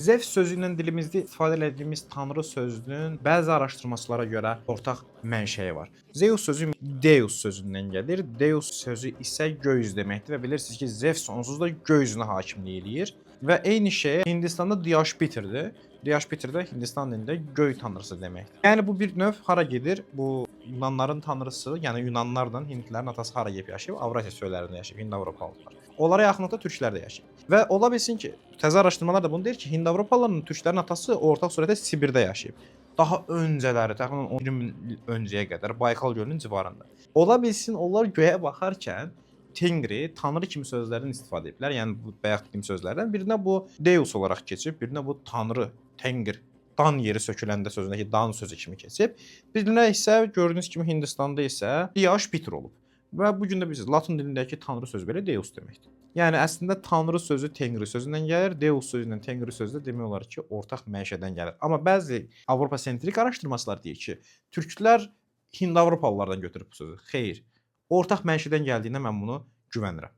Zevs sözü ilə dilimizdə istifadə etdiyimiz tanrı sözünün bəzi araşdırmaçılara görə ortaq mənşəyi var. Zeus sözü Deus sözündən gəlir. Deus sözü isə göy üzü deməkdir və bilirsiniz ki, Zevs onsuz da göy üzünə hakimlik eləyir. Və eyni şey Hindistanda Diyashpitirdir. Diyashpitir də Hindistan dilində göy tanrısı deməkdir. Yəni bu bir növ hara gedir? Bu Yunanların tanrısı, yəni Yunanlarla Hindlilərin atası hara gedib yaşayıb? Avrasiya çöllərində yaşayıb, Hind-Avropalılar. Onlara yaxınlıqda türklər də yaşayıb. Və ola bilsin ki, təzə araşdırmalar da bunu deyir ki, Hind-Avropalıların türklərin atası ortaq surətdə Sibirdə yaşayıb. Daha öncələri, təxminən 10 min il öncəyə qədər Baykal gölünün civarında. Ola bilsin onlar göyə baxarkən Tengri, tanrı kimi sözlərdən istifadə ediblər. Yəni bu bayaq dediyim sözlərdən birinə bu Deus olaraq keçib, birinə bu tanrı, Tengri, dan yeri söküləndə sözündəki dan sözü kimi keçib. Birinə isə gördüyünüz kimi Hindistanda isə Diyashpitr olub. Və bu gün də biz Latın dilindəki tanrı sözü belə Deus deməkdir. Yəni əslində tanrı sözü Tengri sözündən gəlir, Deus sözü ilə Tengri sözü də demək olar ki, ortaq mənşədən gəlir. Amma bəzi Avropa sentrik araşdırmaçılar deyir ki, türklər Hind-Avropalılardan götürüb bu sözü. Xeyr. Ortaq mənşədən gəldiyinə mən bunu güvənirəm.